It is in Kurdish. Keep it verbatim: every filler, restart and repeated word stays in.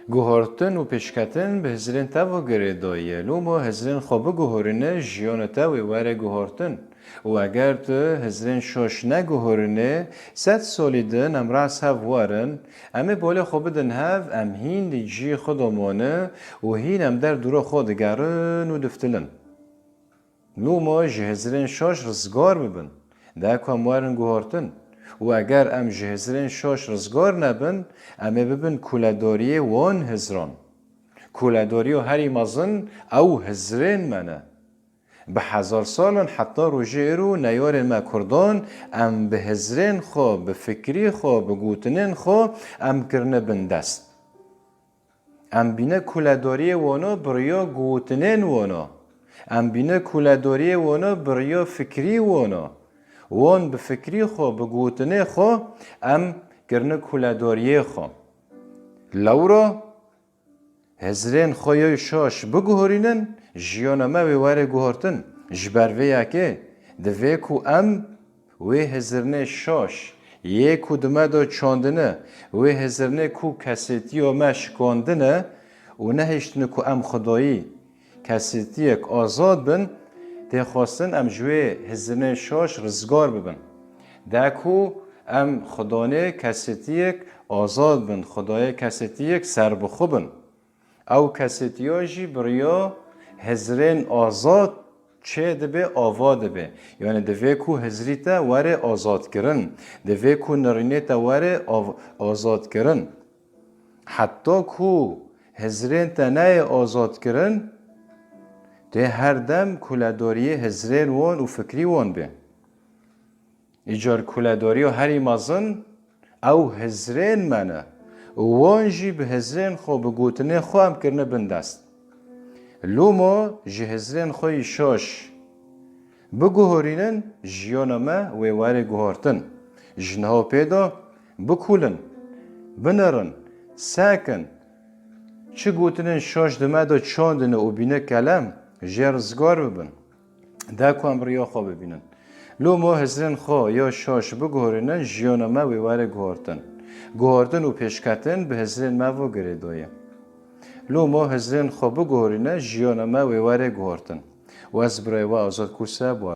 Guhartin û pêşketin bi hizrên te ve girêdayî ye. Lûmo hizrên xwe biguhorîne, jiyana te wê were guhartin. Û eger tu hizrên şaş neguhorîne, sed salî din em rast hev werin, em ê bolê xwe bidin hev, em hîn di cihê xwe de mane û hîn em der dûra xwe digerin û diftilin. Lûmo ji hizrên şaş rizgar bibin, de ku em werin guhartin. Û eger em ji hizrên şaş rizgar nebin, em ê bibin kuledariyê wan hizran. Kuledariya herî mezin ew hizrên me ne. Bi hezar sal in heta rojê îro neyarên me kurdan em bi hizrên xwe, bi fikrî xwe, bi gotinên xwe em kirine bindest. Em bîne kuledariyê wana bi riya gotinên wana. Em bîne kuledariyê wana bi riya fikrî wana. Wan bi fikrî xwe, bi gotinê xwe em kirine kuledariyê xwe. Lewra hizrên xwe yê şaş biguhorînin, jiyana me wê were guhartin. Ji ber vê yekê divê ku em wê hizirnê şaş, yê ku di me de çandine, wê hizirnê ku kesêtiya me şikandine û nehiştine ku em xwedayî kesêtiyek azad bin, tê xwestin em ji wê hizirnê şaş rizgar bibin. De ku em xwedanê kesêtiyek azad bin, xwedayê kesêtiyek serbixwe bin. Ew kesêtiya jî bi riya hizrên azad çê dibe, ava dibe. Yanî divê ku hizrî te were azadkirin, divê ku nirînê te were av-, azadkirin. Heta ku hizrên te neyê azadkirin, tê her dem kuledariyê hizrên wan û fikrî wan be. Îcar kuledariya herî mezin ew hizrên me ne û wan jî bi hizrên xwe, bi gotinên xwe em kirine bindest. Lûmo ji hizrên xwe yî şaş biguhorînin, jiyana me wê were guhartin. Ji niha pê de bikulin, binerin, sekin, çi gotinên şaş di me de çandine û bîne kelem, jê rizgar bibin. De ku em riya xwe bibînin. Lûmo hizrên xwe ya şaş biguhorînin, jiyana me wê were guhartin. Guhartin û pêşketin bi hizrên me ve girêdayî ye. Lûmo hizrên xwe biguhorîne, jiyana me wê were guhartin. Û ez birayê we Azad Kûse bû.